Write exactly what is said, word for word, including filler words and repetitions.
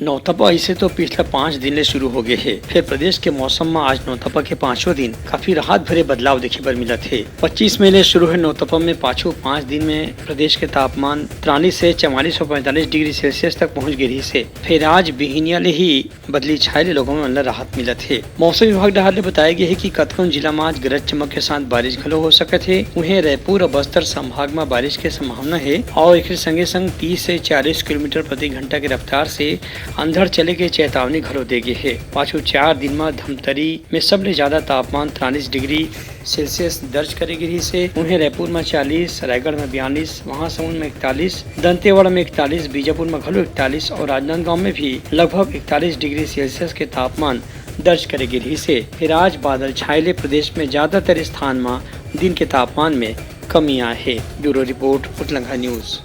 नौतपा अइसे तो पिछला पाँच दिन ले शुरू हो गे हे, फेर प्रदेश के मौसम म आज नौतपा के पांचवा दिन काफी राहत भरे बदलाव देखे बर मिलत हे। पच्चीस मई ले शुरू हे नौतपा में पाछू पांच दिन में प्रदेश के तापमान तिरालीस से चवालीस और पैंतालीस डिग्री सेल्सियस तक पहुंच गे रहिस हे। फेर आज बिहिनिया ले ही बदली छाए ले लोगों मन ल राहत मिलत हे। मौसम विभाग डहार ले बताए गे हे कि कतकोन जिला म आज गरज चमक के साथ बारिश घलो हो सकत हे। उहें, रायपुर अउ बस्तर संभाग म बारिश के संभावना हे और एखर संगे संग तीस से चालीस किलोमीटर प्रति घंटा के रफ्तार से अंधड़ चले के चेतावनी घलो दे गे हे। पाछू चार दिन म धमतरी में सबले ज्यादा तापमान तिरालीस डिग्री सेल्सियस दर्ज करे गे रिहिस हे। उहें, रायपुर म चालीस, रायगढ़ म बयालीस, महासमुंद म इकतालीस, दंतेवाड़ा म इकतालीस, बीजापुर म घलो इकतालीस और राजनांदगांव म भी लगभग इकतालीस डिग्री सेल्सियस के तापमान दर्ज करे गे रिहिस हे। फेर आज बादल छाए ले प्रदेश म ज्यादातर स्थान म दिन के तापमान म कमी आए हे। Bureau report, Utlangha news.